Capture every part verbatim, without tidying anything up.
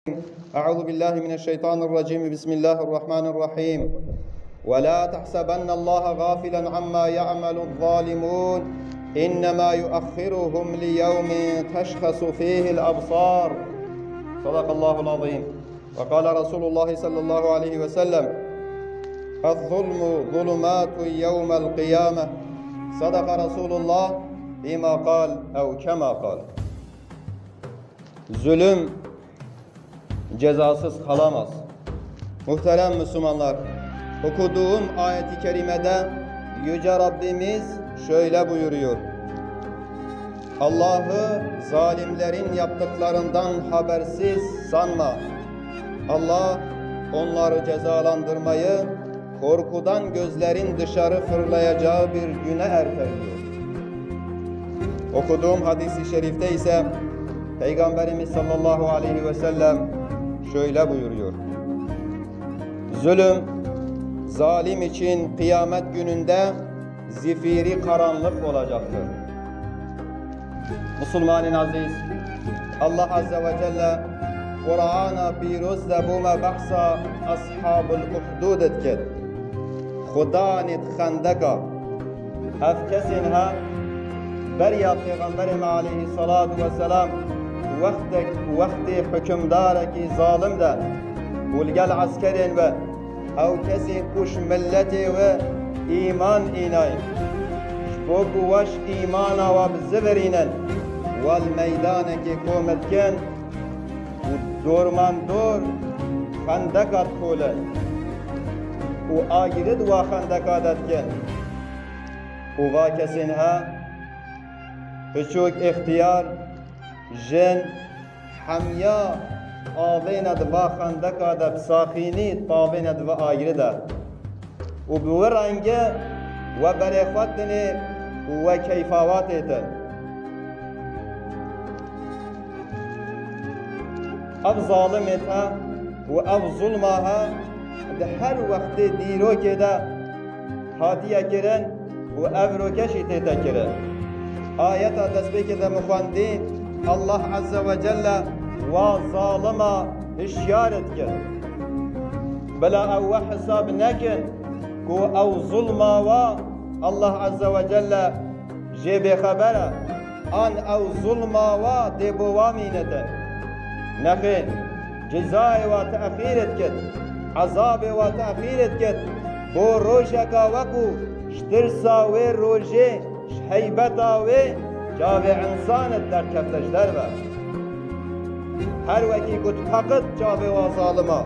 أعوذ بالله من الشيطان الرجيم. بسم الله الرحمن الرحيم. ولا تحسبن الله غافلا عما يعمل الظالمون، إنما يؤخرهم ليوم تشخص فيه الأبصار. صدق الله العظيم. وقال رسول الله صلى الله عليه وسلم: الظلم ظلمات يوم القيامة. صدق رسول الله فيما قال أو كما قال. Zulüm cezasız kalamaz. Muhterem Müslümanlar, okuduğum ayet-i kerimede Yüce Rabbimiz şöyle buyuruyor: Allah'ı zalimlerin yaptıklarından habersiz sanma. Allah onları cezalandırmayı korkudan gözlerin dışarı fırlayacağı bir güne erteliyor. Okuduğum hadis-i şerifte ise Peygamberimiz sallallahu aleyhi ve sellem şöyle buyuruyor: Zulüm, zalim için kıyamet gününde zifiri karanlık olacaktır. Musulmanên aziz, Allah Azze ve Celle Qur'ana pîroz de bo me behsa Ashabul Uhdud dikir. Xudanê xendeka. Ev kesên he beriya Pêxemberê me aleyhissalatu vesselam wextek, wextê hukimdarekî zalim de û li gel eskerên we Ew kesên ku ji miletê we îman înayî, ji bo ku we ji îmana we bizivirînin, we li meydanekê kom dikin û dormandor xendeka dikolin û agirî di wa xendeka de dikin. Û va kesên he, piçûk, îxtiyar, jin, hemiya avêne di va xendeka de bi saxînî tavêne di va agirî de û bi wî rengî we berê xwe dinê û we keyfa we têtin. Ev zalimê te û ev zulma he di her wextê dîrokê de hatiye kirin û evroke jî tête kirin. Ayeta destpêkê de min xwendî, Allah Azze ve Celle wa zalima hişyar dikir. Bila ew we hesab nekin ku ew zulma wa Allah Azze ve Celle jê bêxeber e, an ew zulma wa dê bo wa mînete. Nexêr, cezayê wa texîr dikit, ezabê wa texîr dikit, bo rojeka we ku ji tirsa wê rojê, ji heybeta wê çavê însan derkefte ji derve. Her wekî ku diqeqit çavê wa zalima.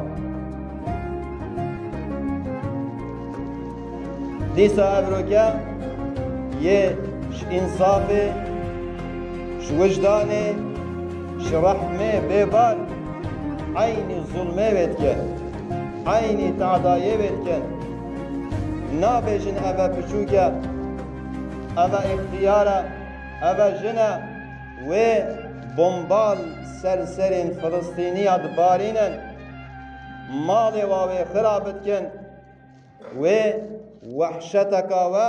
Dîsa evroke yê ji însafê, ji wijdanê, ji rehmê bêbar eynî zulmê wê dikin, eynî tadayê wê dikin. Nabêjin eve piçûk e, eve îxtiyar e, eve jin e, wê bombal ser serên Filistîniya dibarînin, malê wa wê xirab dikin. Wê wehşeteka we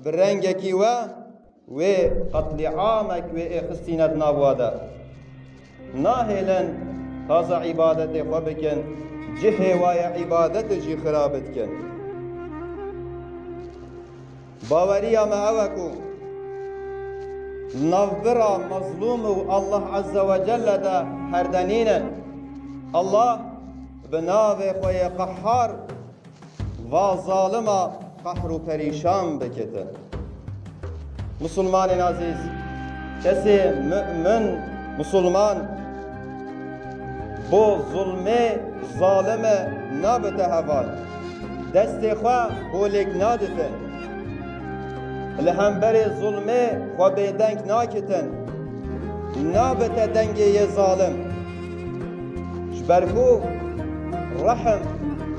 bi rengekî we, wê qetlîamek wê êxistîne di nav wa de. Nahêlin taze îbadetê xwe bikin, cihê wa ye îbadetê jî xirab dikin. Baweriya me ew e ku navbira mezlûm û Allah Azze ve Celle de herdenînin. Allah bi navê xwe yê Qehhar va zalima qehr û perîşan bikitin. Musulmanên azîz, kesê mu'min, musulman bo zulmê zalime nabite heval. Destê xwe holêk nadite. Li hemberê zulmê xwe bêdeng nakitin. Nabite dengê yê zalim. Ji ber ku rehm,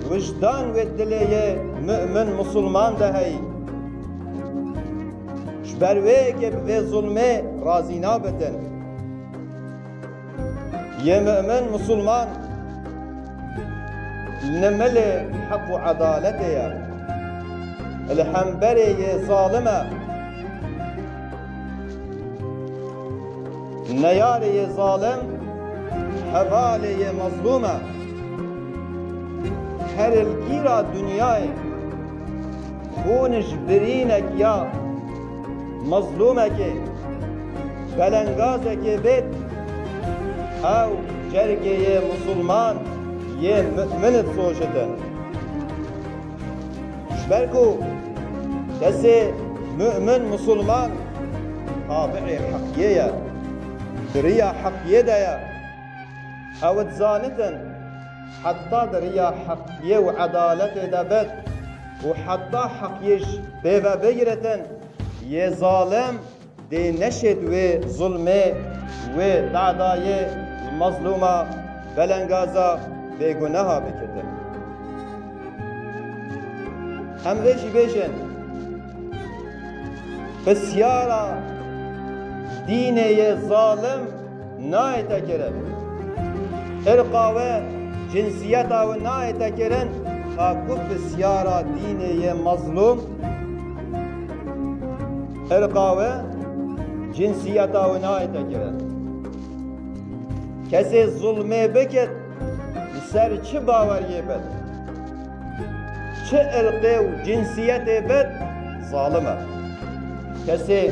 wijdan wê dilê yê mu'min musulman de heyî. Ji ber wê yekê bi vê zulmê razî nabitin. Yê mu'min musulman li milê heq û edaletê ye. Li hemberê yê zalim e. Neyarê yê zalim Hevalê yê mezlûm e. Her li kîra dinyayê xûn ji birînek ya mezlûmekê, belengazekê bêt, ew cergê yê misilman yê mu'min disoşitin. Ji ber ku kesê mu'min, misilman, tabi'ê heqiyê ye, di riya heqiyê de ye. Ew dizanitin, heta di riya heqiyê û edaletê de bit û heta heqiyê ji pê ve bigiritin, yê zalim dê neşêt wê zulmê, wê tadayê li mezlûma, belengaza, bêguneha bikitin. Em vê jî bêjin, pisyara dînê yê zalim nayê te kirin. Irqa we, cinsiyeta we nayê te kirin, ha ku pisyara dînê yê mezlûm, irqa we, cinsiyeta we nayê te kirin. Kesê zulmê bikit, li ser çi baweriyê bit, çi irqê û cinsiyetê bit, zalim e. Kesê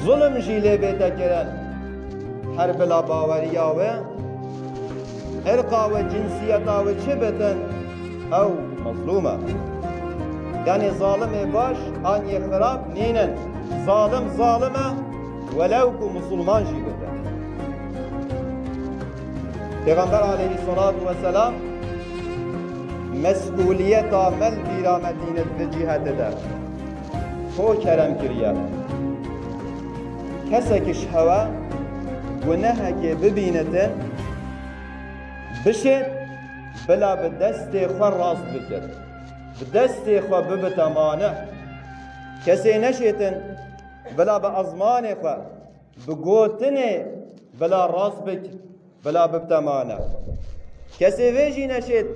zulm jî lê bête kirin, her bila baweriya we, irqa we, cinsiyeta we çi bitin, ew mezlûm e. Yanî zalimê baş an yê xirab nînin. Zalim zalim e, welew ku misilman jî bibe. Pêxember aleyhisselatu vesselam mesûliyeta me li bîra me tîne di vê cîhetê de. Xwe kerem kiriye. Kesek ji hewe gunehekê bibînitin, bişêt, bila bi destê xwe rast bikir. Bi destê xwe bibite mane. Kesê neşêtin, bila bi ezmanê xwe, bi gotinê, bila rast bik, bila bibite mane. Kesê vê jî neşêt,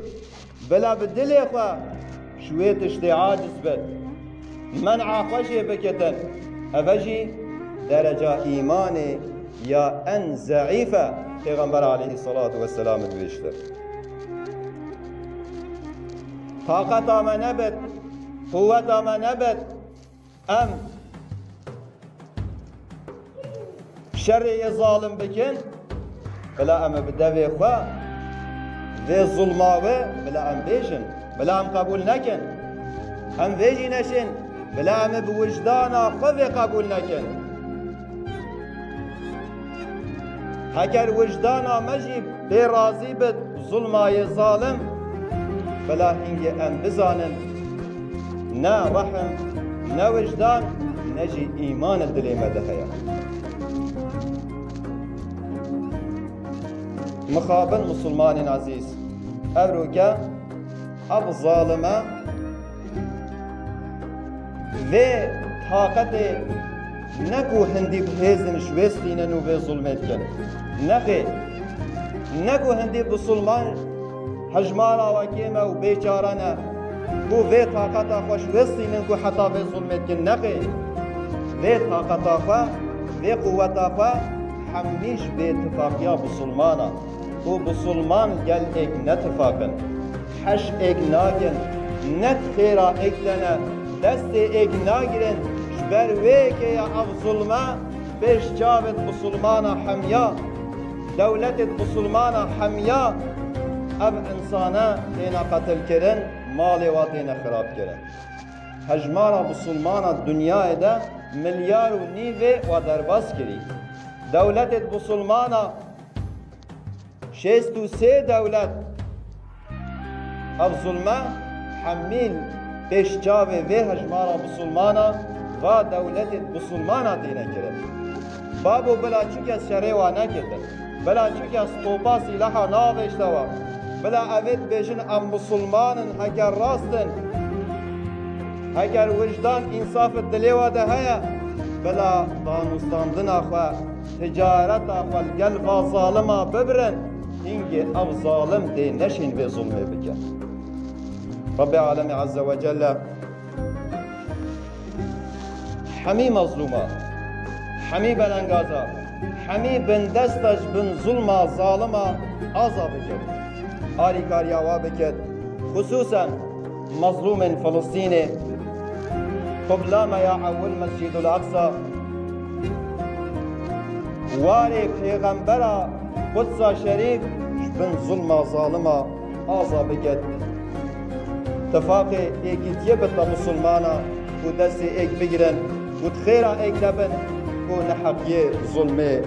bila bi dilê xwe ji wê tiştê aciz bit. Men'a xwe jê bikitin. Eve jî dereca îmanê ya en zeîf e, Pêxember aleyhisselatu vesselam dibêjtir. Taqeta me nebit, quweta me nebit, em şerê yê zalim bikin, bila em bi devê xwe vê zulma we, bila em bêjin, bila em qebûl nekin. Em vê jî neşên, bila em bi wijdana xwe vê qebûl nekin. Heker wijdana me jî bê razî bit, zulma yê zalim, bila hingê em bizanin, ne rehim, ne wijdan, ne jî îman li dilê me de heye. Mixabin misilmanên ezîz, evroke ev zalime vê taqetê ne ku hindî bi hêz in ji wê stînin û vê zulmê dikin. Nexê. Ne ku hindî bisilman hejmara we kêm e û bêçare ne, ku vê taqeta xwe ji wê stînin ku heta vê zulmê dikin. Nexê. Vê taqeta xwe, vê quweta xwe hemî ji bê tifaqiya bisilmana. Ku bisilman gel êk netifaqin, heş êk nagin, ne xêra êk de ne, destê êk nagirin, ji ber wê yekê ya ev zulme pêş çavêt bisilmana hemiya, dewletêt bisilmana hemiya, ev insane têne qetilkirin, malê wa têne xirabkirin. Hejmara bisilmana dinyayê de milyar û nîvê wa derbas kirî. Dewletêt bisilmana şêst û sê dewlet ev zulme hemî pêş çavê vê hejmara bisilmana va dewletê bisilmana têne kirin. Babo bila çi kes şerê wa nekirdin. Bila çi kes topa sîlaha neavêşte wa. Bila evê dibêjin em bisilman in, heger rast in. Heger wijdan, însaf dilê wa de heye, bila danûstandina xwe, ticareta xwe li gel va zalima bibirin, hingê ev zalim dê neşên vê zulmê bikin. Rabbê Alemê Azze ve Celle hemî mezlûma, hemî belengaza, hemî bindesta ji bin zulma zalima aza bike. Alîkariya wa biket, xisûsen mezlûmên Filistînê. Qiblame ya ewil Mescîdul Aqsa. Warê Pêxembera Qudsa Şerîf ji bin zulma zalima aza biket. Tifaqê êkîtiyê bite misilmana ku destê êk bigirin, ku di xêra êk de bin, ku neheqiyê zulmê